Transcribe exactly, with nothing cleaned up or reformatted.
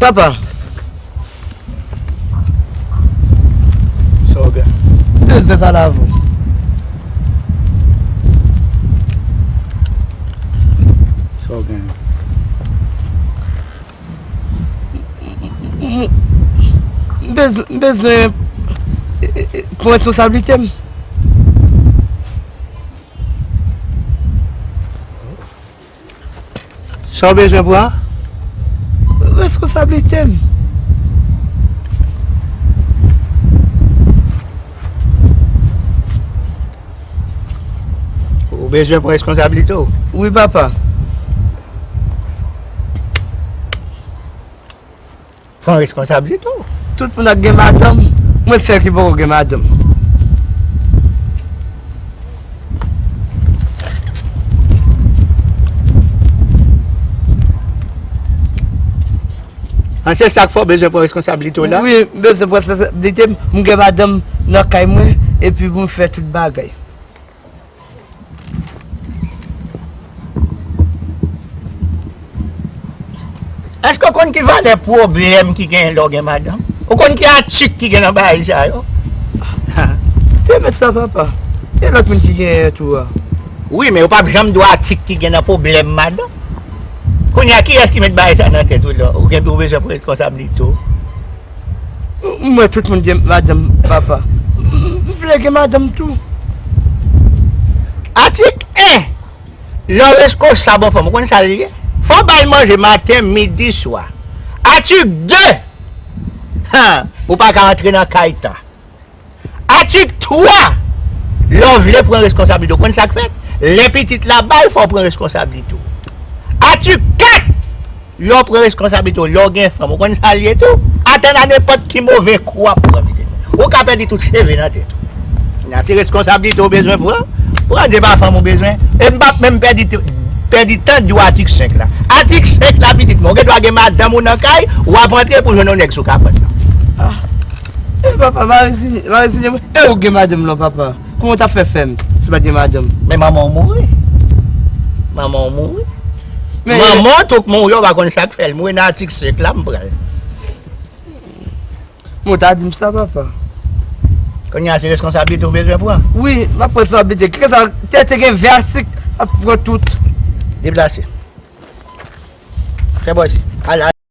Papa. Sa w gen? M bezwen pale avè w. Sa w gen? M, m, m bezwen, m bezwen, e, e, e, pran responsablite m. Sa w bezwen pran? Responsablite m. Ou bezwen pran responsablite w? Wi, papa. Pran responsablite w. Tout moun ap gen madanm, mwen sèl ki poko gen madanm. An, se sa k fè w bezwen pran responsablite w la? Wi, m bezwen pran responsablite m. M gen madanm nan kay mwen, epi pou m fè tout bagay. Èske w konn ki valè pwoblèm ki genyen lè w gen madanm? Ou konn ki atik ki gen nan bagay sa yo? Te mèt sa, papa. E lòt moun ki genyen tou a? Wi, men yo p ap janm di w atik ki gen nan pwoblèm madanm. Kounye a, kiyès ki met bagay sa nan tèt ou la? Ou gen, ou bezwen pran responsablite w. M wè tout moun gen madanm, papa. M, m vle gen madanm tou. Atik en, lè w reskonsab yon fanm, ou konn sa l ye? Fò w ba l manje maten, midi, swa. Atik de, han, ou pa ka antre nan kay tan. Atik twa, lè w vle pran reskonsablite w, konn sa k fèt? Lè pitit la bay, fò w pran reskonsablite w. Atik kat, lè w pran reskonsablite w, lè w gen fanm, ou konn sa l ye tou? Atann a nenpòt ki move kou w ap pran, pitit mwen. Ou ka pèdi tout cheve nan tèt ou. Kounye a, se reskonsablite w bezwen pran, pran, se pa fanm ou bezwen. E m p ap menm pèdi t-, pèdi tan di w atik senk la. Atik senk la, pitit mwen, ou gen dwa gen madanm ou nan kay, w ap antre pou jwenn yon nèg sou kapòt la. Ah. E papa, m a reziye, m a reziye mwen. E ou gen madanm lan, papa? Kòman w t ap fè fè m si w pa t gen madanm? Men manman w mouri. Manman w mouri. Men manman w tou k mouri, ou pa konn sa k fè l. Mouri nan atik senk la, m pran l. Bon, w ta di m sa, papa. Kounye a, se reskonsablite w bezwen pran? Wi, m ap pran responsablite. Kisa, te, te gen vè a sik, m ap pran tout. Deplase. Fè bò isi. Al,